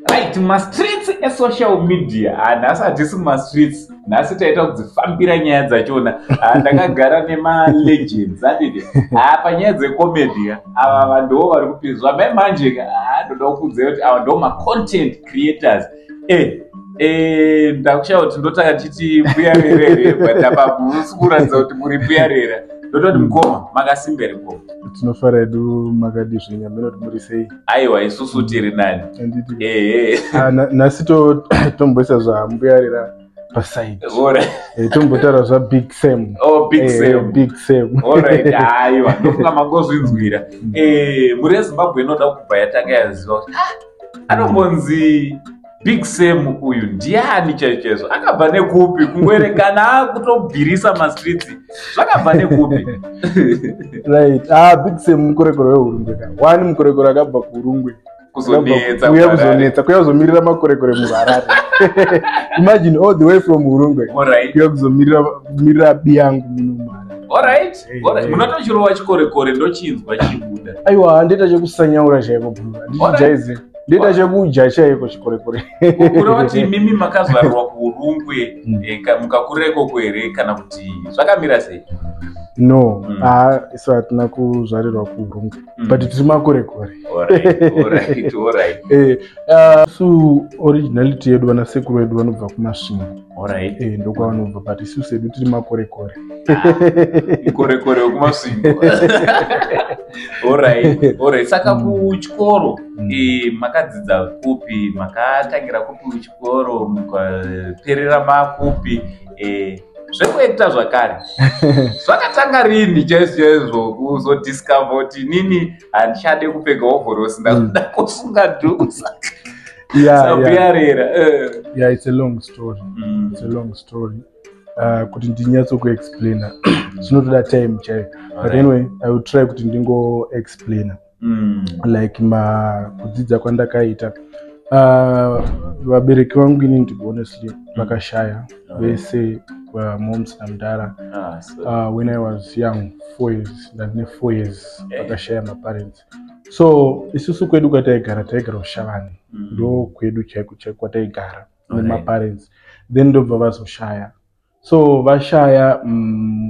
Right, mastreets esocial media. Nhasi hatisi mumastreets, nhasi taita kudzifambira nyaya dzachona. Ndakagara nemalegends anditi panyaya dzecomedy ava vandowo vari kupinzwa mai manje ka. Ndoda kukuudzai kuti ava ndo macontent creators. Ndakushaya kuti ndotanga ndichiti mbuya Rera here, but apa musi kuratidza kuti muri mbuya Rera. Ndototi mukoma, makasimba here mukoma? Tinofara hedu, makadi zvenyu? Hameno kuti muri sei. Aiwa, isusu tiri nani. Handiti? Ehe. Ah, nhasi tomboisa zvambuya Rera paside. Tombotaura zvaBig Sam. Oh, Big Sam. Big Sam. Alright, aiwa, ndofunga mangozvinzwira. Mhuri yeZimbabwe inoda kubva yatanga yaziva kuti anombonzi Big Sam uyu ndiani chaizvo chaizvo, akabva nekupi, kungoerekana akutobvirisa mastreets, zvakabva nekupi? Right, Big Sam mukorekore weHurungwe ka wani, mukorekore akabva kuHurungwe. Kuzonetsa kuya kuHarare. Kuzonetsa, kuya kuzomirira makorekore muHarare. Imagine, all the way from Hurungwe kuya kuzomirira mirira biyangu muno muHarare. Alright, munotochirowa chikorekore, ndochinzwa chibuda. Aiwa, ndoita chekusanyaura chaiko bro, handichijaize, ndoita chekudya chaiko chikorekore. Kureva kuti mimi makazvarirwa kuUrungwe, mukakurira ikoko here, kana kuti zvakamira sei? No. Isu hatina kuzvarirwa kuUrungwe, but tiri makorekore. Isu originality yedu, vanasekuru vedu vanobva kuMasvingo. Ndokwavanobva, but isusu hedu tiri makorekore. Korekore wekuMasvingo. Alright, saka kuchikoro makadzidza kupi? Makatangira kupi kuchikoro, mukaperera makupi? Zvekuacta zvakare zvakatanga rini chaizvo chaizvo, kuzodiscover kuti nini handichade kupfeka ovhorosi, ndakuda kusunga dhuku sambuya Rera? Yeah, it's a long story. It's a long story. Kuti ndinyatsokuexplaina zvinotoda time chaiyo, but anyway, I will try kuti ndingoexplaina like ma kudzidza kwandakaita. Vabereki vangu inini, to be honestly, vakashaya vese, moms namudhara. Ah, so, When I was young, 4 years, ndandine 4 years, vakashaya maparents. So isusu kwedu kwataigara, taigara kuShavani. Ndo kwedu chaiko chaiko kwataigara nemaparents. Then ndobva vazoshaya. So vashaya,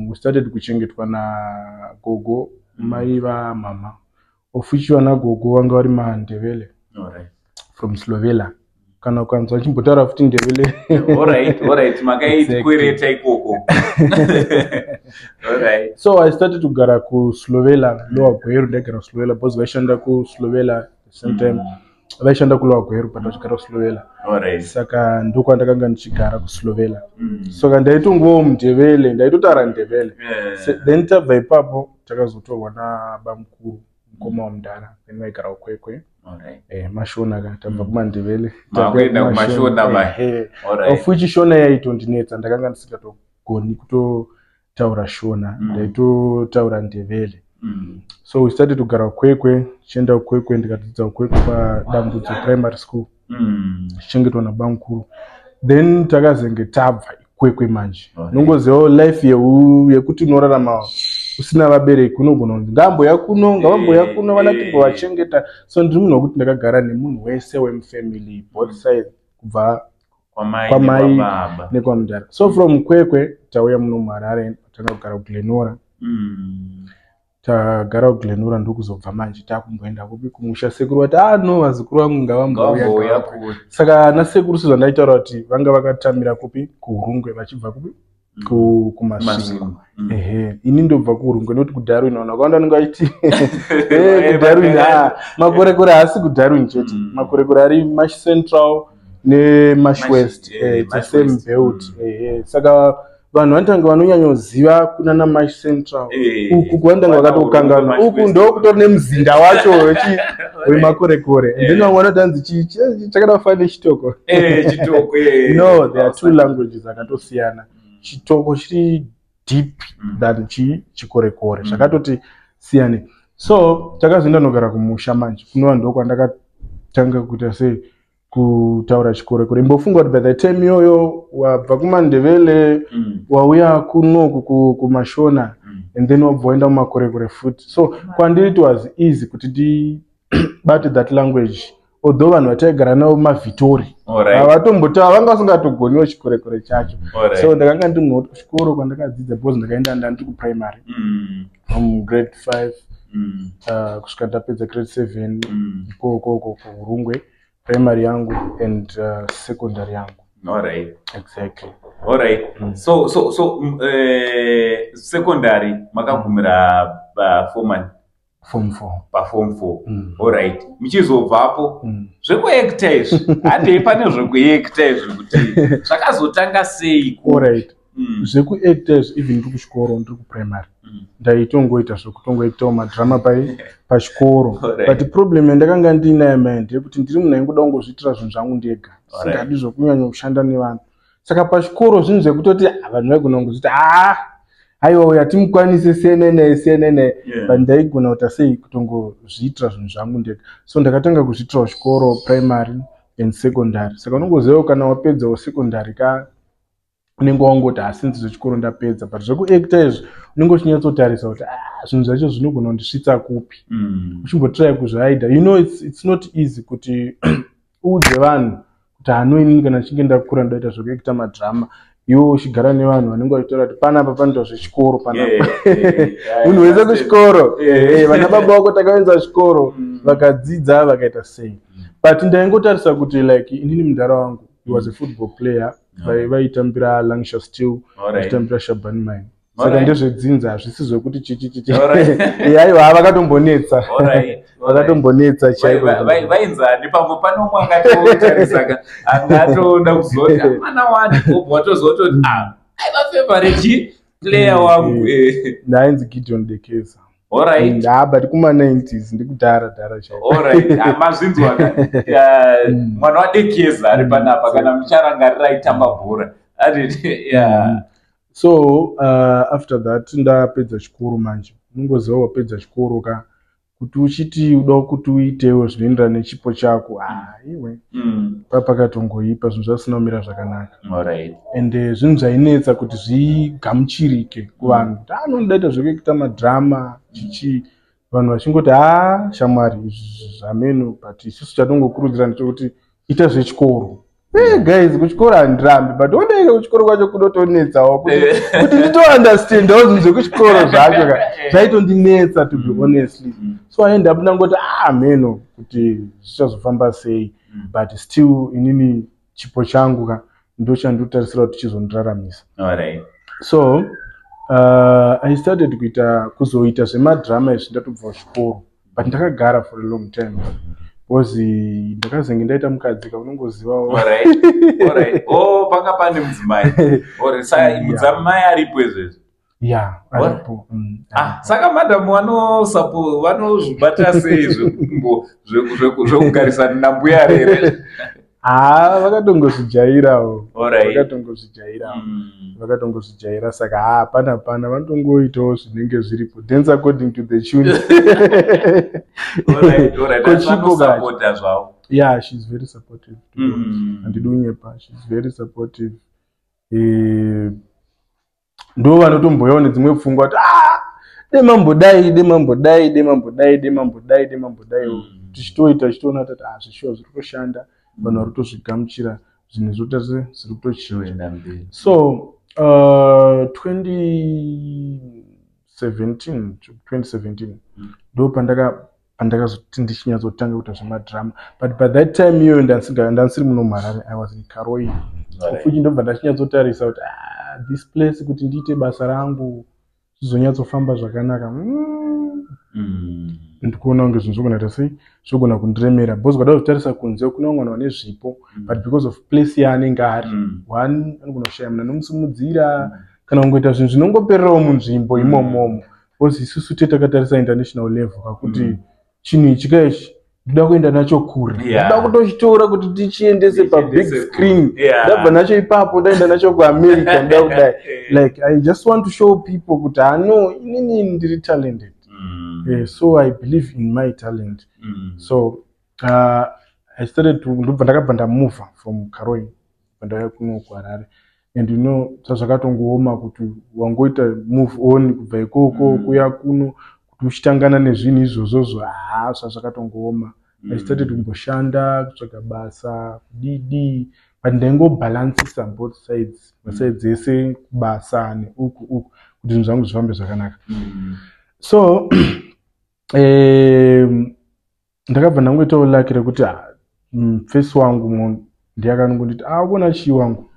we started kuchengetwa nagogo, mai vamama, of which vana gogo vanga vari maNdevele from Slovela. Kana ukanzwa chimbotaura futi Ndevele. Alright, makaikwereta ikoko. Alright. So I started kugara kuSlovela, Lower Gweru. Ndaigara kuSlovela because vaishanda kuSlovela the same time. Vaishanda kuLower Gweru, but vachigara kuSlovela. Saka ndokwandakanga ndichigara kuSlovela. Saka ndaitongovawo muNdevele, ndaitotaura Ndevele. Then tabva ipapo, takazotorwa nabamukuru, mukoma wamudhara, then vaigara kuKwekwe. MaShona ka, tabva kumaNdevele. Makuenda kumaShona mai. Of which Shona yaitondinetsa, ndakanga ndisingatogoni kutotaura Shona. Ndaitotaura Ndevele. So we started kugara kuKwekwe, tichienda kuKwekwe, ndikadzidza kuKwekwe paDambudzo Primary School, tichichengetwa nabamukuru. Then takazenge tabva iKwekwe manje. Nongozivawo life yekuti unorarama usina vabereki, unogona kunzi ngaamboya kuno, ngavamboya kuno, vana timbovachengeta. So ndiri munhu wekuti ndakagara nemunhu wese wemufamily, both sides, kubva kwamai kwamai nekwababa. Nekwamudhara. So from Kwekwe tauya muno muHarare, tanga kugara kuGlenora. Tagara kuGlenora, ndokuzobva manje takumboenda kupi? Kumusha. Sekuru vati, "Ah no, vazukuru vangu ngavambouya." Ngavambouya. Ngavambouya. Saka ana sekuru, sezvandaitaura kuti vanga vakatamira kupi? KuHurungwe, vachibva kupi? KuMasvingo. Masvingo. Ehe, ini ndobva kuHurungwe, nekuti kuDarwin vanhu vakawanda vanenge vachiti, "Eh, kuDarwin." Makorekore haasi kuDarwin chete. Makorekore ari Mash Central neMash West. It's the Mash same West. belt. Ehe, saka vanhu vanotanga vanonyanyoziva kunana Mash Central. Uku kuvanotanga Vana vakatokanganwa. Mash Uku West. ndokutori nemuzinda wacho wemakorekore. And then vamwe vanoti hanzi chakada kufanana nechitoko. Chitoko. No, there are two languages akatosiyana. Chitoko chiri deep than chikorekore. Zvakatoti siyane. So takazoenda nogara kumusha manje, kunova ndokwandakatanga kuita sei, kutaura chikorekore. Imbofunga kuti by the time iyoyo wabva kumaNdevele, wauya kunoku kumaShona, and then wabva waenda mumakorekore futi. So kwandiri it was easy kuti ndibate that language. Although vanhu vataigara navo mavhitori havatombota, vanga vasingatogoniwo chikorekore chacho. So ndakanga ndiri munhu wekuti kuchikoro kwandakadzidza, because ndakaenda ndandiri kuprimary from grade 5 kusvika ndapedza grade 7 ikokoko kuHurungwe, primary yangu and secondary yangu. Exactly. Alright. So secondary makagumira paform? Form 4. Paform 4. Alright, muchizobvapo, zvekuacta izvi, handei pane zvekuacta izvi, kuti zvakazotanga sei? Alright. Zvekuacta izvi, even ndiri kuchikoro, ndiri kuprimary, ndaitongoita zvekutongoitawo madrama pai pachikoro. But problem yandakanga ndiinayo mai ndeyekuti ndiri munhu aingoda kungozviitira zvinhu zvangu ndega, singadi zvokunyanya kushanda nevanhu. Saka pachikoro zvinhu zvekutoti, ah, vanhu vaigona kungozviti, "Ah, aiwa, uyu hatimukwanise, siyanai, siyanai." But ndaigona kuita sei, kutongozviitira zvinhu zvangu ndega. So ndakatanga kuzviitira kuchikoro, primary and secondary. Saka unongozivawo kana wapedzawo secondary ka, unenge wangoti hasinzi zvechikoro ndapedza, but zvekuacta izvi unenge uchinyatsotarisa kuti, ah, zvinhu zvacho zvinogona kundisvitsa kupi, uchimbotry kuzviaida. It's not easy kuti uudze vanhu kuti hano, inini kana ndichinge ndakura ndoita zvekuacta madrama, iwe uchigara nevanhu vanenge vachitaura kuti panapa panoitwa zvechikoro, panapa munhu wese kuchikoro. Vana baba vako takaenza chikoro, vakadzidza, vakaita sei. But ndaingotarisa kuti like inini mudhara wangu, he was a football player. Vaitambira Lancashire Steel, vachitambira Shabanie Mine. Saka ndezvedzinza, hazvisi zvekuti chichichichi. Aiwa, vakatombonetsa, vakatombonetsa chaiko. Vainzani? Pamwe pane umwe angatotarisaka, angatoda kuzoti amana wani, obva watozototi, "Ah, aiva favorite player wangu." Ndainzi Gideon Dekeza. Ah, but kuma-90s, ndikudhara dhara chaiko. Alright. Ah, mazvinzwa ka? Mwana waDekeza ari panapa, kana mucharangarira, aitamba bhora. Anditi? Yeah. So after that ndapedza chikoro manje, unongoziva wapedza chikoro ka, kuti uchiti uda kuti uitewo zvinoenderana nechipo chako, ah, iwe, papakatongoipa, zvinhu zvasina kumira zvakanaka. Ende zvinhu zvainetsa kuti zvigamuchirike kuvanhu kuti anoda ita zvekuita madrama chichi, vanhu vachingoti, "Ha, shamwari, izvi zvameno." But isusu chatongokurudzira ndechekuti ita zvechikoro. Hey guys, kuchikoro handirambi, but odaika kuchikoro kwacho kunotonetsawo kuti nditounderstandawo zvinhu zvekuchikoro zvacho ka, zvaitondinetsa, to be honestly. So I end up ndangoti, ah, meno kuti zvichazofamba sei. But still inini chipo changu ka ndo chandinotarisira kuti chizondiraramisa. So I started kuita, kuzoita zvemadrama izvi ndatobva kuchikoro, but ndakagara for a long time because ndakazenge ndaita mukadzi ka, unongozivawo. Alright. Oh, panga pane mudzimai. Alright. Saka mudzimai aripo izvezvi? Yeah, aripo. Ah, saka madhamu vanozvibata sei zvekugarisana nambuya rere? Ha, vakatongozvijairawo. Vakatongozvijairawo. Vakatongozvijaira, saka ha, hapana, hapana, vanotongoitawo zvinenge zviripo, dance according to the tune. Alright. Ko Asi chipo kacho. vanosapota zvavo. Yeah, she's very supportive, to be honest. Handidi kunyepa, she's very supportive. Ndo vanotomboyawo nedzimwe pfungwa kuti, "Ah, demambodai, demambodai, demambodai, demambodai, demambodai." Tichitoita, tichitoona tati, "Ah, zvishuwa zviri kutoshanda, vanhu vari kutozvigamuchira, zvinhu zvoita se zviri kutochinja." Kuenda mberi. So 2017, 2017 ndo pandakazoti ndichinyatsotanga kuita zvemadrama, but by that time iyoyo ndansiri muno muHarare, I was in Karoi. Futi ndobva ndachinyatsotarisa kuti, ah, this place, kuti ndiite basa rangu zvizonyatsofamba zvakanaka, ndikuona kunge zvinhu zvogona kuita sei, zvogona kundiremera, because ukada kuzvitarisa kunze kune vamwe vanhu vane zvipo, but because of place yaanenge ari, one anogona kushaya munhu anomusimudzira, kana kungoita zvinhu zvinongopererawo munzvimbo imomomo, because isusu te takatarisa international level kakuti chinhu ichi kaichi ndoda kuenda nacho kure, ndoda kutochitora kuti tichiendese pabig Tichiendese screen. kure. Ndabva nacho ipapo, ndaenda nacho kuAmerica, ndoda kudai. Like, I just want to show people kuti hano inini ndiri talented. So I believe in my talent. So I started to, ndobva ndakabva ndamova from Karoi, ndauya kuno kuHarare, and you know zvazvakatongooma kuti wangoita move on kubva ikoko kuya kuno, kuti uchitangana nezvinhu izvozvozvo, haa, zvazvakatongooma. I started kumboshanda, kutsvaga basa, kudidi, but ndaingobhalansisa both sides, masides ese, kubasa neuku uku, kuti zvinhu zvangu zvifambe zvakanaka. So ndakabva ndangoitawo lucky rekuti mufesi wangu ndiye akanongonditi, "Ah, kuona chii wangu,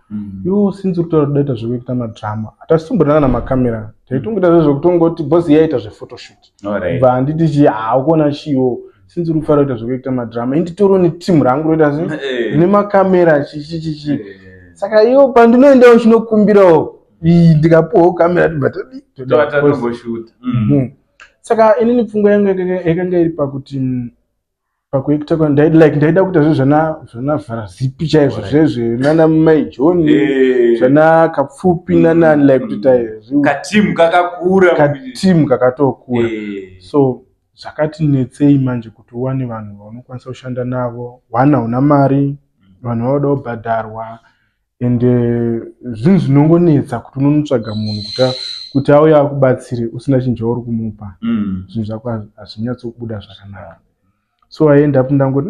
iwo sinzi kutaura kudaita zvekuita madrama." Hatasitomborina kana makamera, taitongoita zvezvekutongoti bhosi yaita zvephotoshoot. Bva handiti chi, ha, ukuona chiwo, sinzi uri kufanira kuita zvekuita madrama, inditoriwo netimu rangu roita se rine makamera, chichi chichi. Saka iwo pandinoendawo chinokumbirawo iyi, ndikapuwawo kamera, tibva tadi. Tova tatongoshuta. Saka inini pfungwa yangu yakanga iri pakuti pakuacta like ndaida kuita zve zvana Vharazipi chaizvo, zvezve nana Mai John, zvana Kapfupi, nanani, like kuti Katimu kakakura. Katimu kakatokura. So zvakati netsei manje kuti uwane vanhu vaunokwanisa kushanda navo. One, hauna mari, vanhu vanoda kubhadharwa, ende zvinhu zvinongonetsa kuti unonotsvaga munhu kuti auye akubatsire usina chinhu chauri kumupa. Zvinhu zvako hazvinyatsokubuda zvakanaka. So I end up ndangoti,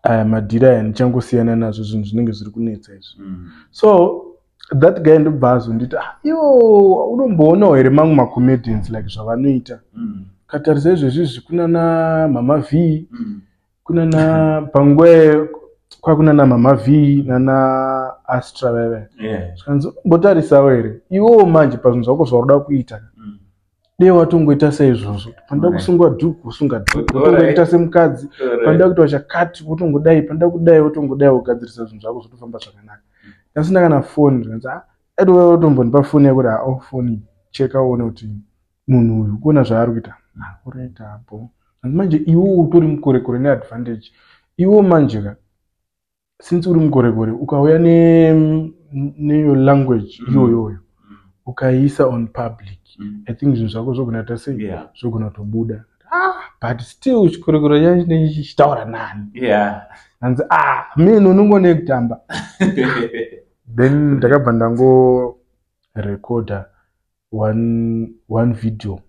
aya madhiri aya ndichangosiyana nazvo, zvinhu zvinenge zviri kunetsa izvi." So that guy ndobva azonditi, "Ah, iwo unomboonawo here mamwe macomedians, like zvavanoita? Katarisa izvezvizvi kunana Mama V, kunana panguva kwakunana Mama V nana Astra vaiva." Zvikanzi, "Umbotarisawo here iwewo manje pazvinhu zvako zvaunoda kuita? Dei watongoita saizvozvo. Panoda kusungwa dhuku, usunga dhuku, wotongoita semukadzi. Panoda kuitwa chakati, wotongodai. Panoda kudai, wotongodai, wogadzirisa zvinhu zvako, zvotofamba zvakanaka." Ndasina kana foni. Zvikanzi, "Ah, aitova wotombondipa foni yako." Kuti, "Ah, foni, cheka uone kuti munhu uyu kuona zvaari kuita." "Ah, alright, apo." Hanzi, "Manje iwewo utori mukorekore neadvantage iwo manje ka, since uri mukorekore, ukauya neyo language iyoyoyo, ukaiisa on public, I think zvinhu zvako zvogona kuita sei, zvogona kutobuda." Ah, but still chikorekore chacho chinenge chichitaura nani? Hanzi, "Ah, mene unongone kutamba." Then ndakabva ndangorekodha one video.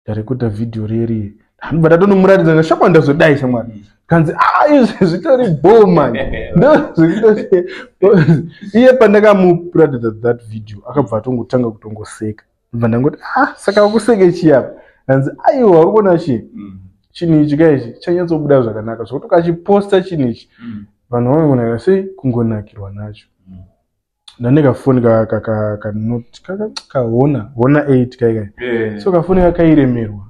Ndarekodha video reri, ndobva ndatonomuratidza, ndashamwari, ndazodai shamwari. Kanzi, "Ah, izvi zvitori bho man." Ndozvikuto iye pandakamuratidza that video, akabva atongotanga kutongoseka. Ndobva ndangoti, "Ah, saka wakuseke chii apa?" Hanzi, "Aiwa, uri kuona chii, chinhu ichi ka, ichi chanyatsobuda zvakanaka zvokuti ukachiposta chinhu ichi, vanhu vanongonaka sei, kungonakirwa nacho." Ndane kafoni kanoti kahona Hona 8 kaikai. So kafoni kakairemerwa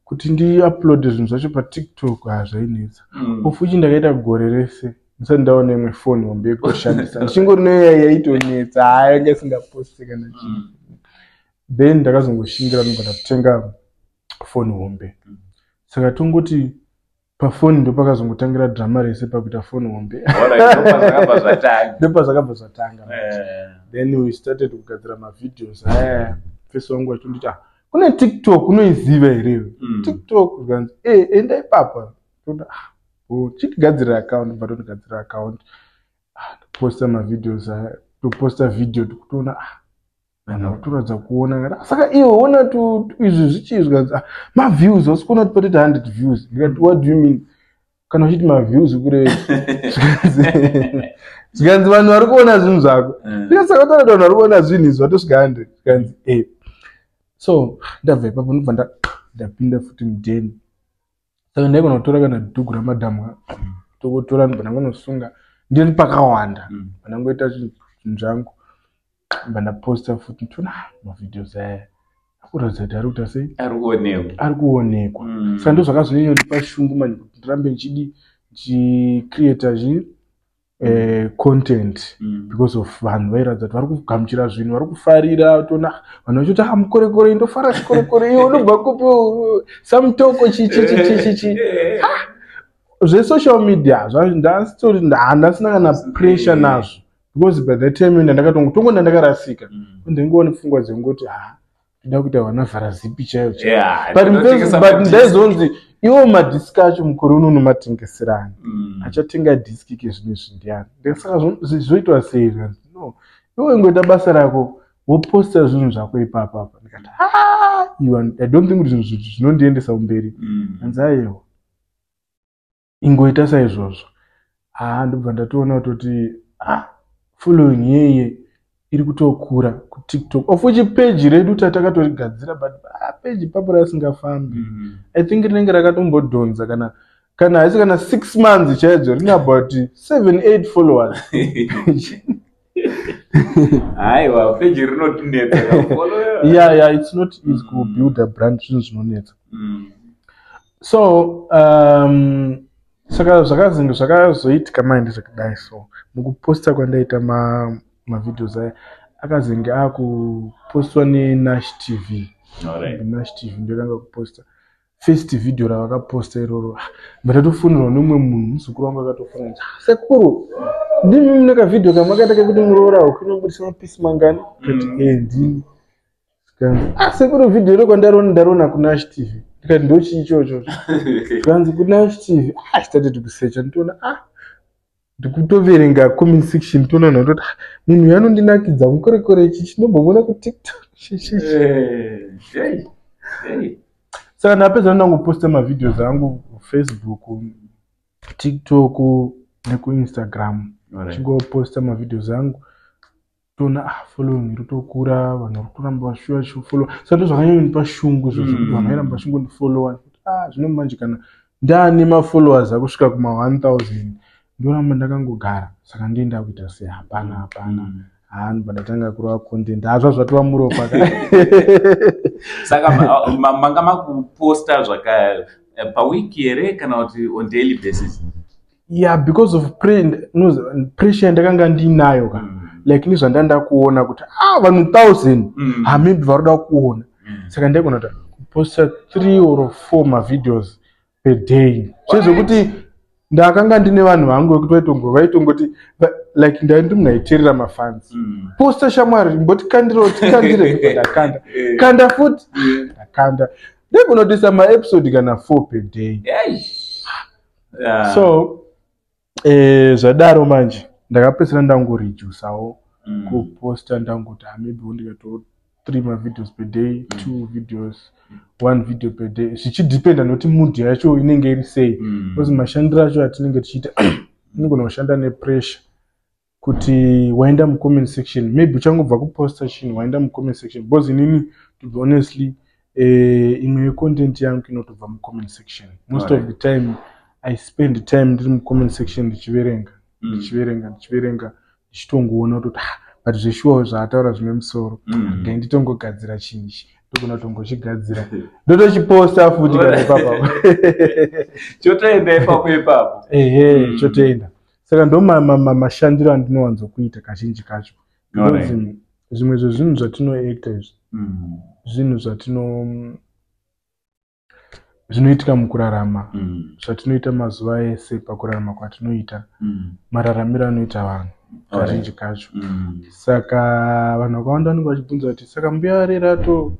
kuti ndiuploade zvinhu zvacho paTikTok, hazvainetsa. Ofuchi ndakaita gore rese ndisati ndaona imwe foni hombe yekutoshandisa, ndichingori neya yaitonetsa, haya, yanga isingaposti kana chii. Then ndakazongoshingira, ndobva ndatenga foni hombe. Saka tongoti pafoni ndopakazongotangira drama rese pakuita foni hombe. Alright, ndopazvakabva zvatanga. Ndopazvakabva zvatanga. Then we started kugadzira mavideos aya. Fesi wangu achitonditi, "Ah, kune TikTok, unoiziva here?" TikTok zvikanzi, "E, enda ipapa." Toda, "Ah, oh, chitigadzirira account." Bva tondigadzirira account. Ah, toposta mavideos aya, toposta video, tikutoona, ah, vanhu vakutoratidza kuona. Ngati, "Ah, saka iwe ona izvi zvichii?" Zvikanzi, "Ah, maviews, wasi kuona kuti patoita 100 views." Ndikati, "What do you mean kana uchiti maviews?" Kure zvikanzi, "Vanhu vari kuona zvinhu zvako." Ndikati, "Saka taura kuti vanhu vari kuona zvinhu izvi vatosvika 100?" Zvikanzi, "E." So ndabva ipapo, ndobva ndapinda futi mudheni. Saka ndaigona kutora kana dhugu ramadhamwa, tokotora, ndobva ndangonosunga, ndiri pakawanda. Pandangoita zvinhu zvangu, ndobva ndaposta futi, nditoona, ah, mavideos aya akuratidza kuti ari kuita sei. Ari kuonekwa. Ari kuonekwa. Saka ndo zvakazonyanyondipa shungu manje kuti ndirambe ndichidi ndichicreata chi content, because of vanhu vairatidza kuti vari kugamuchira zvinhu, vari kufarira. Toona vanhu vachiti, "Ah, mukorekore, indofara chikorekore, iwe unobva kupi, samutoko, chi chi chi chi chi chi." Zvesocial media ndasitori, handasina kana pressure nazvo, because by that time ndandakatongo ndakarasika. Ndaingoona pfungwa dzengoti, ha, ndoda kuita vana Vharazipi chaiyo chaiyo. But ndinotengesa but madisc. Ndaizonzi, iwo madhiski acho mukore uno unomatengeserani? Achatenga dhiski kezvino izvi ndiani? Saka zvoitwa sei? Zvikanzi, "No, iwe ingoita basa rako, woposta zvinhu zvako ipapa apa." Ndikati, "Ah, iwe, I don't think kuti zvinhu zvinondiendesa kumberi." Hanzi, "Aiwa." Ingoita saizvozvo. Haa, ndobva ndatoona kutoti, ah, following yeye iri kutokura kuTikTok, of which page redu tatakatorigadzira, but ah, page ipapo rasingafambi. I think rinenge rakatombodhonza kana haisi kana 6 months chaidzo, rine about 7 8 followers. Haiwa, peji rinotinetsa. Yeah, it's not easy kubuild a brand, zvinhu zvinonetsa. So saka zvakazinge zvakazoitika manje zvakadai. So mukuposta kwandaita mavideos aya, akazenge akupostwa neNash TV. Nash TV ndotanga kuposta first video ravakaposta iroro. Ndatofonерwa nemumwe munhu, muzukuru wangu akatofona kuti, "Ah, sekuru, ndimi mune kavhidhio kamakaita kekuti muroora huku inobudisa mapisi mangani?" Kati, "Eh, ndini." Kanzi, "Ah, sekuru, vhidhio iro kwandarona, ndarona kuNash TV." Ndikati, "Ndochii ichocho?" Kanzi, "KuNash TV." Ah, started kusearcha, nditoona, ah, ndikutoverenga comment section, toona vanhu vatoti, "Ah, munhu uyu anondinakidza, mukorekore, ichi chinombomuona kuTikTok." Hey, hey. Saka ndapedza ndangoposta mavideos angu kuFacebook, TikTok nekuInstagram. Chingoposta mavideos angu, toona, ah, following iri kutokura, vanhu vari kutoramba vachiuya vachifollow. Saka ndo zvakanyanya shungu izvozvo, kuti vanhu vairamba vachingondifollowa. Ah, zvino manje kana ndaane mafollowers akusvika kuma 1000, ndoramba ndakangogara, saka ndienda kuita sei? Hapana, hapana. Haa, ndobva ndatanga kurova content, hazva zvatova muropa. Saka manga makuposta zvaka pawiki here kana kuti on daily basis? Yeah, because of pressure yandakanga ndinayo ka, like nezvandanda kuona kuti, ah, vanhu 1000, ha, maybe varoda kuona. Saka ndaigona kuti kuposta three or four mavideos per day, zvezvokuti ndakanga ndine vanhu vangu vekuti vaitongoti like ndai munhu aiteerera mafans. "Posta shamwari, mbotikandirawo, tikandire." Ndobva ndakanda. "Kanda futi." Ndakanda, ndaigona kutoisa maepisode kana four per day. Eish. So zvadaro manje ndakapedzisira ndangoredusawo kuposta, ndangoti, ah, maybe ndikatowo three mavideos per day, two videos, one video per day, zvichidhipenda nokuti mood yacho inenge iri sei, because mashandiro acho atinenge tichiita, inogona kushanda nepressure kuti waenda mucomment section, maybe uchangobva kuposta chinhu, waenda mucomment section. Because inini, to be honestly, imwe yecontent yangu inotobva mucomment section. Most of the time I spend time ndiri mucomment section ndichiverenga, ndichiverenga, ndichiverenga, ndichitongoona kutoti, ah, but zveshuwa zvaataura zvine musoro. Ngai nditongogadzira chinhu ichi, ndogona kutongochigadzira, ndotochiposta futi kana ipapapo. Chotoenda ipapo ipapo. Ehe. Chotoenda. Saka ndo mashandiro andinowanzokuita kazhinji kacho, because zvimwe zvezvinhu zvatinoacta izvi, zvinhu zvinoitika mukurarama, zvatinoita mazuva ese pakurarama kwatinoita, mararamiro anoita vanhu kazhinji kacho. Saka vanhu vakawanda vanenge vachibvunza kuti, "Saka mbuya Rerato,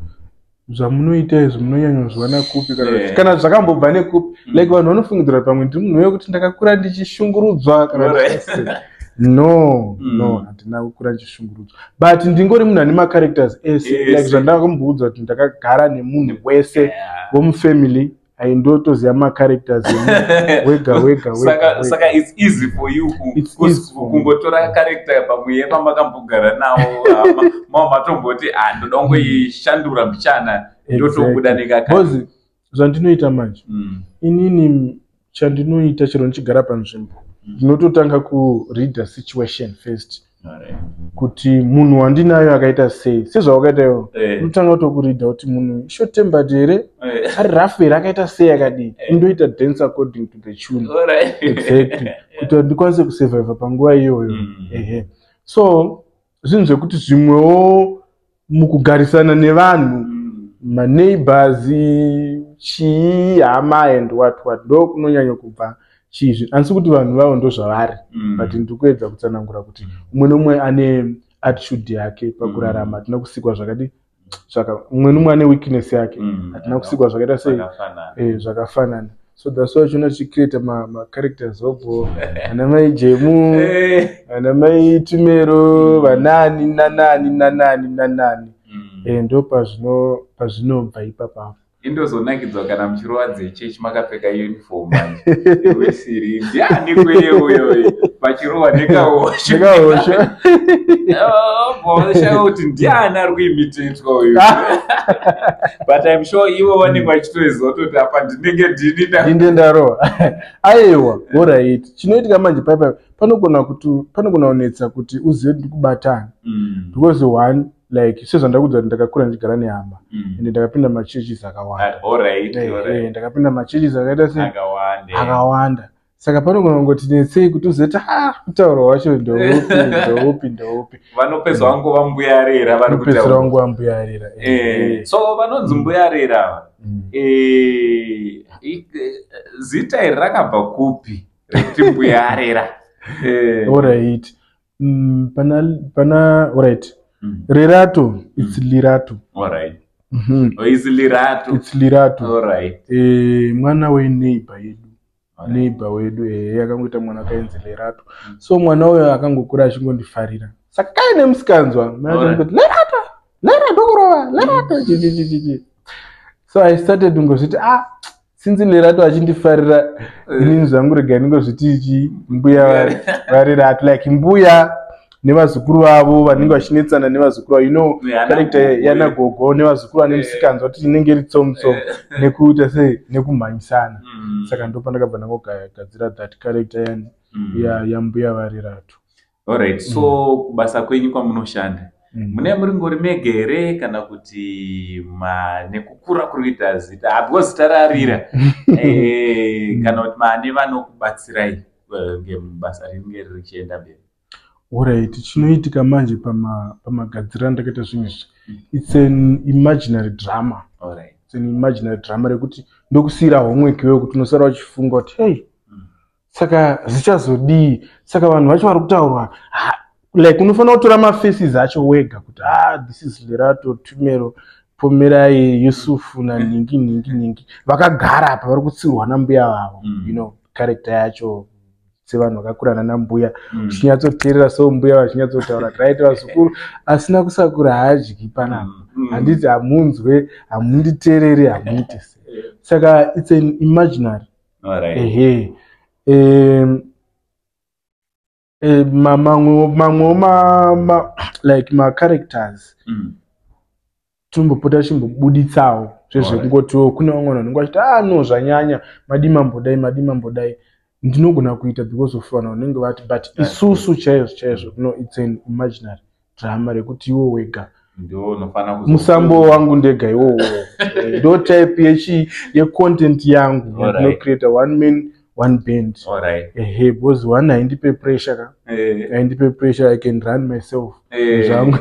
zvamunoita izvi munonyanyozviwana kupi?" Kana kana zvakambobva nekupi? Like vanhu vanofungidzira kuti pamwe ndiri munhu wekuti ndakakura ndichishungurudzwa kana kuti no. No, handina kukura ndichishungurudzwa, but ndingori munhu ane macharacters ese. Ese. Like zvandakamboudza kuti ndakagara nemunhu wese womufamily, aindotoziva macharacters emunhu wega wega wega. Saka Wega. saka it's easy for you It's easy for me. kungotora character pamwe yepamakambogara nawo, mava matomboti, ah, ndoda kungoishandura mbichana, ndotobuda nekaka. Because zvandinoita manje, inini chandinoita, chero ndichigara panzvimbo, ndinototanga kureada situation first, kuti munhu wandinayo akaita sei, sezvawakaita iwo. Unotanga kutokureada kuti munhu short tempered here, ari rough here, akaita sei, akadii. Indoita dance according to the tune. Exactly, kuti ndikwanise kusurviva panguva iyoyo. Ehe, so zvinhu zvekuti zvimwewo mukugarisana nevanhu, maneighbors, chii, hama and what what, ndo kunonyanya kubva chizvi. Handisi kuti vanhu vavo ndo zvavari, but ndiri kuedza kutsanangura kuti umwe nomumwe ane attitude yake pakurarama. Hatina kusikwa zvakadi mumwe nomumwe ane weakness yake. Hatina kusikwa zvakaita sei? Zvakafanana. Zvakafanana. So that's why uchiona tichicreata macharacters obvo ana mai Jemu, ana mai Tumero, vanani nanani nanani nanani. Ndo pazvinobva ipapapo. Indozonakidzwa kana muchirova dzechechi makapfeka uniform manje. Wesiri ndiani kweye uyoyo pachirohwa nekahosho? Nekahosho. Shaya kuti ndiani ari kuimitetwa uyu, but I'm sure ivo vanenge vachitoziva kutoti apa ndinenge ndini Ndinde ndarohwa. Aiwa, alright, chinoitika manje paipai panogona kuti panogona kunetsa kuti uzive kuti ndikubatani, because one, like sezvandakuudza kuti ndakakura ndichigara nehama, ende ndakapinda machurches akawanda. Ndakapinda machurches akaita se Akawanda. Akawanda. Saka panogona kungoti netsei kuti uzoti a kutaura wacho ndoupi, ndoupi, ndoupi. Vanopedza vangova mbuyarera vari Kupedzisira kutaura. wangu wambuyarira. So vanonzi mbuyarera ava, zita iri rakabva kupi rekuti mbuyarera? Alright, pana alright, Lerato, it's Lerato. Oh, isi Lerato. It's Lerato. Mwana weneighbor yedu. Neighbor wedu, akangoita mwana akaenzi Lerato. So mwana uyo akangokura achingondifarira, saka kaine musikanzwa kuti "Lerato, Lerato, kurova Lerato," chichichichichi. So I started kungozviti, "Ah, since Lerato achindifarira, inini zvangu regai ndingozviti ichi mbuya vaLerato," like mbuya nevazukuru vavo vanenge vachinetsana nevazukuru vavo, Yana character gogo. Yana gogo nevazukuru vane musikanzwa kuti inenge iri tsomutsomu nekuita sei, nekumhanyisana. Saka ndo pandakabva ndangogadzira that character yani yambuya vaLerato. Alright, so kubasa kwenyu kwamunoshanda, mune muri ngori mega here kana kuti nekukura kuri kuita zita, because zita rarira, kana kuti mane vanokubatsirai ngemubasa rinenge richienda mberi? Alright, chinoitika manje pamagadziriro andakaita zvinhu izvi, it's an imaginary drama. It's an imaginary drama rekuti ndokusiyira homework iwewe kuti unosara uchifunga kuti, "Hey, saka zvichazodii? Saka vanhu vacho vari kutaurwa?" Ha, like unofanira kutora mafaces acho wega kuti, "Ah, this is Lerato, Tumero, Pomerai, Yusufu nanhingi nhingi nhingi vakagara apa vari kutsirwa nambuya vavo." Character yacho sevanhu vakakurana nambuya, uchinyatsoteerera, so mbuya vachinyatsotaura, "Right, vazukuru, asina kusakura haadyi panapa." Handiti hamunzwe, hamunditeereri, hamuiti sei. Saka it's an imaginary. Ehe. Mamwewo like macharacters tombopota chimbobuditsawo zvezvekungotiwo kune vamwe vanhu vanenge vachiti, "Ah, no, zvanyanya, madi mambodai, madi mambodai." Ndinogona kuita because of vanhu vanenge vati, but isusu chaizvo chaizvo, no, it's an imaginary drama rekuti iwo wega Ndiwo unofanira musambo wangu ndega iwowo. Ndo type yechi yecontent yangu yandinocreata, one man, one band. Ehe, because one haindipe pressure ka. Haindipe pressure, I can run myself zvangu.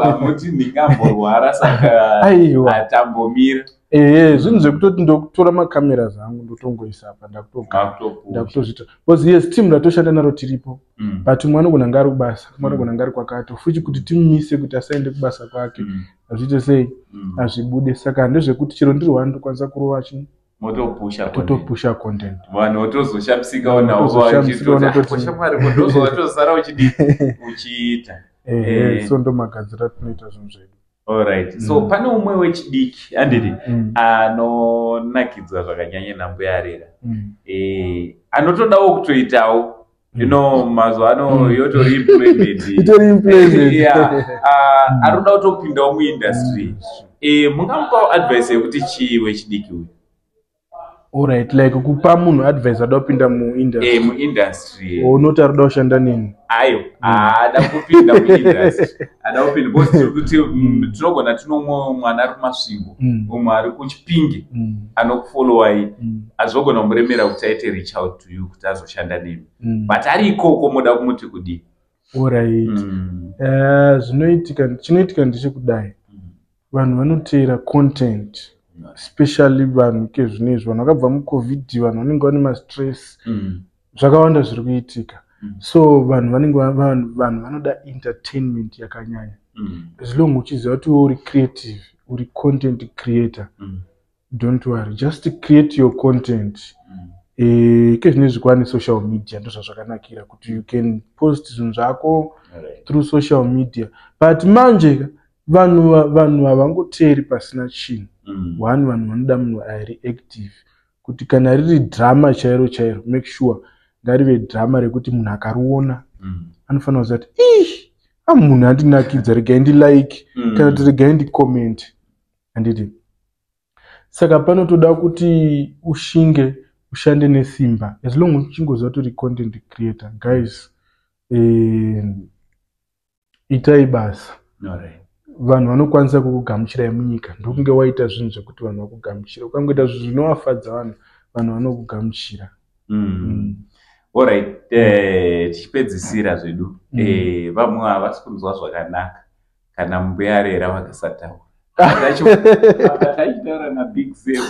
Hamuti ndingamborwara saka Aiwa. atambomira. Ehe, zvinhu zvekutoti ndokutora macameras angu, ndotongoisa apa, ndakutogara. Makutopusha. Ndakutozviita because yes, team ratoshanda naro tiripo, but umwe anogona nga ari kubasa, umwe anogona nga ari kwakati futi, kuti timumise kuti asaende kubasa kwake, hazviite sei, hazvibude. Saka ndezvekuti chero ndiri one ndokwanisa kurova chi Motopusha content. Totopusha content. Vanhu votozoshamisikawo navo. Votozoshamisikawo Shamwari, ndozowatozara uchidi uchiita. Ehe. So ndo magadziro atinoita zvinhu zvedu. Alright, so pane umwe wechidiki, handiti, anonakidzwa zvakanyanya nambuyarera, anotodawo kutoitawo, mazuva ano yotori employment. Itori employment. Yeah. Ah, ari kuda kutopindawo muindustry. Mungamupawo advice yekuti chii wechidiki uyu? Alright, like kupa munhu advice ada kupinda muindustry? Muindustry. Unoti ari kuda kushanda neni? Ayo, haada kupinda muindustry, ada kupinda because tiri kuti tinogona tinomwe mwana ari kuMasvingo, umwe ari kuChipinge, anokufollowai, azogona kumuremera kuti aite reach out to you kuti azoshanda nemi, but ari ikoko moda kumuti kudii? Alright. Zvinoitika, chinoitika ndechekudai, vanhu vanoteera content, especially vanhu kezvinezvi, vanhu vakabva muCovid, vanhu vanenge vane mastress, zvakawanda zviri kuitika. So vanhu vanenge vanhu vanoda entertainment yakanyanya. As long uchiziva kuti iwe uri creative, uri content creator, don't worry, just create your content. Kezvinezvi kwaane social media, ndozvazvakanakira kuti you can post zvinhu zvako through social media. But manje vanhu vanhu havangoteeri pasina chinhu. One, vanhu vanoda munhu ari active, kuti kana riri drama chairo chairo, make sure ngarive drama rekuti munhu akariona anofanira kuziva kuti, "Ih, munhu andinakidza, regai ndilike," kana kuti, "Regai ndicomment," handiti? Saka panotoda kuti ushinge, ushande nesimba, as long uchingoziva kuti uri content creator. Guys, itai basa. Vanhu vanokwanisa kukugamuchirai munyika ndokunge waita zvinhu zvekuti vanhu vakugamuchira. Ukangoita zvinhu zvinovafadza vanhu, vanhu vanokugamuchira. Alright, tichipedzisira zvedu, vamwe havasi kunzwa zvakanaka kana Mbuya Rera vakasataura. Tachitaura naBig Sam,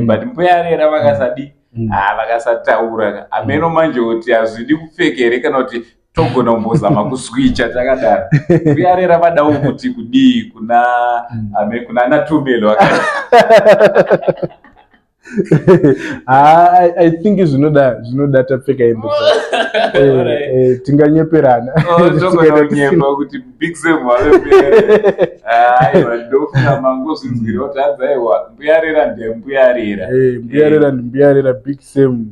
but Mbuya Rera vakasadi, vakasataura, ameno manje kuti hazvidi kupfeka here kana kuti togona kumbozama kuswicha takadaro. Mbuya Rera vadawo kuti kudii kuna kuna anaTumelo? I think zvinoda tapfeka hembe, tinganyeperana. Togona kunyepa kuti Big Sam vave. Aiwa, ndofunga mangozvinzwira kuti hanzi, aiwa, Mbuya Rera ndembuya Rera. Mbuya Rera ndimbuya Rera, Big Sam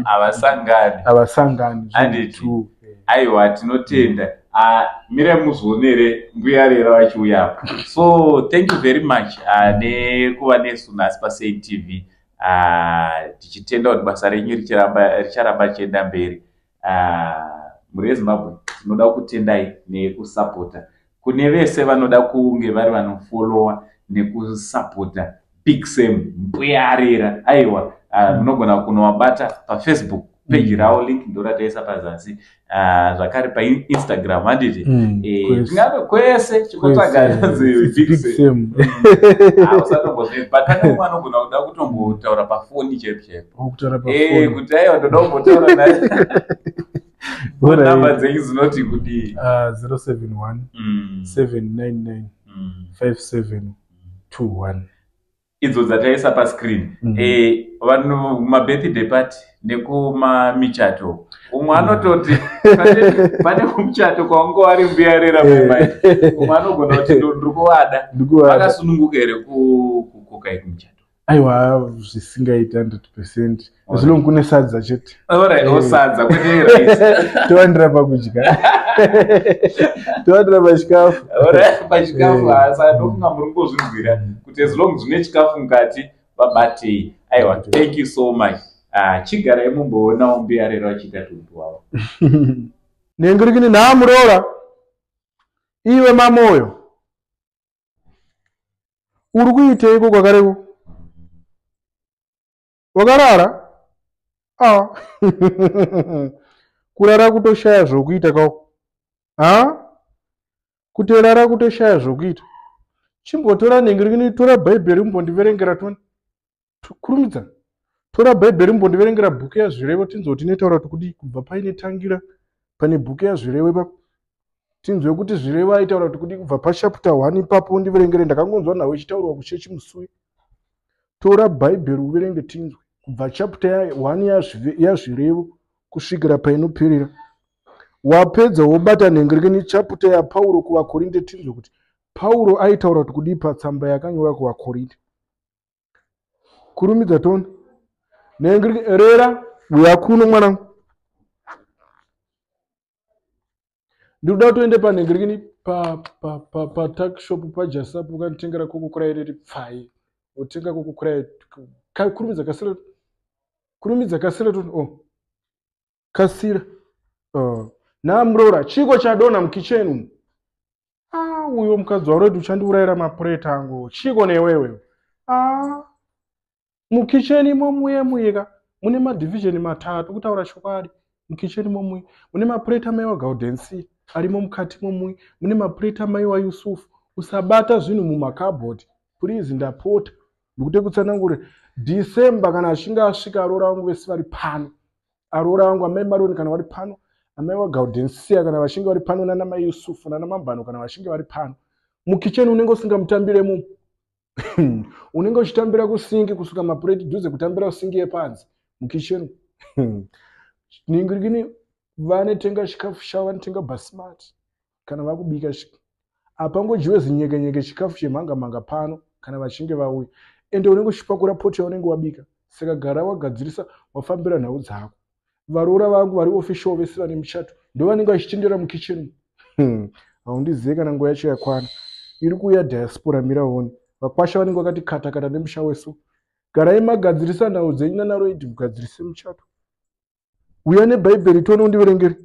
havasangani. Havasangani. Handiti? Aiwa, tinotenda. Mirai muzvionere Mbuya Rera vachiuyapo. So thank you very much nekuva nesu nhasi paSaint TV, tichitenda kuti basa renyu richaramba richienda mberi. Mhuri yeZimbabwe, tinoda kutendai nekusapota. Kune vese vanoda kunge vari vanofollowa nekusapota Big Sam, Mbuya Rera, aiwa, munogona kunovabata paFacebook page ravo, link ndorataisa pazasi, zvakare paInstagram, handiti? Tingave kwese, chingotsvaga Big Sam. Usatombozvi, but pane umwe anogona kuda kutombotaura pafoni chaipo chaipo, kuti aiwa, ndoda kumbotaura naye. Namba dzenyu dzinoti kudii? 071 799 5721. Idzo dzataisa pascreen. Vanhu mabirthday party nekumamichato, umwe anototi pane kumuchato kwaunge wari Mbuya Rera mumai, umwe anogona kuti, "Ndiri kuvada." Vakasununguka here kukokai kumuchato? Aiwa, zvisingaiti, 100%, as long kune sadza chete. Sadza, kwete rice. Towandira pakudya, towandira pachikafu. Pachikafu. Asa ndofunga muri kungozvinzwira kuti as long zvine chikafu mukati, vabatei. Aiwa, thank you so much. Chigarai mumboonawo Mbuya Rera vachiita tunhu wavo. Nengirikini nhamuroora, iwe mamoyo, uri kuiteiko kwakareko? Wakarara? Ah. Kurara kutoshaya zvokuita kako ha, kutorara kutoshaya zvokuita. Chimbotora nengirikini, tora Bhaibheri umbondiverengera toni. Kurumidza, tora Bhaibheri umbondiverengera bhuku yaZvirevo, tinzwe kuti inotaura kuti kudii, kubva paine tangira pane bhuku yaZvirevo ipapo, tinzwe kuti Zvirevo aitaura kuti kudii kubva pachapter 1 ipapo. Undiverengere, ndakangonzwa nhau ichitaurwa kuchechi musuyi. Tora Bhaibheri uverenge, tinzwe kubva chapter 1 yaZvirevo kusvikira painoperera. Wapedza wobata nhengerekeni chapter yaPauro kuvaKorinde, tinzwe kuti Pauro aitaura kuti kudii patsamba yakanyora kuvaKorinde. Kurumidza tona. Rera, uya kuno mwanangu, ndikuda kutoende panhengerekeni patuckshop paJasapu, ukanditengera Coca-Cola ireri pfai, wotenga Coca-Cola. Kurumidza, kasira, kurumidza, kasira tona. Oh, kasira. Namurora, chiko chadonha mukicheni umu? Ah, uyo mukadzi waredi, uchandiurayira mapureti angu. Chiko newewe? Ah, mukicheni momuye muyeka mune madivision matatu. Kutaura chokwadi, mukicheni momuye mune mapureti amai waGaudensi arimo mukati momuye, mune mapureti amai waYusufu. Usabata zvinhu mumakabhodi, please, ndapota. Ndikuti kutsanangure, December kana achinge asvika, arora vangu vese vari pano, arora vangu amai Maroni kana vari pano, amai waGaudensia kana vachinge vari pano, nana mai Yusufu nana Mambano kana vachinge vari pano, mukicheni unenge usingamutambire mumu, unenge uchitambira kusinki, kusuka mapureti dhuze, kutambira kusinki yepanze mukicheni. Ningirikini, vanotenga chikafu chavo, vanotenga basmati kana vakubika, apangodyiwe zinyekenyeke, chikafu chemhanga mhanga pano. Kana vachinge vauya, ende unenge uchipakura poto yaunenge wabika. Saka gara wagadzirisa, wafambira nhau dzako. Varoora vangu vari official vese vane muchato ndo vanenge vachitendera mukicheni. Haundizive kana nguva yacho yakwana iri kuuya diaspora. Miraoni vakwasha vanenge vakati kata kata nemusha weso. Garai magadzirisa nhau dzenyu nanaRoidi, mugadzirise muchato. Uya nebhaibheri tione, undiverengere.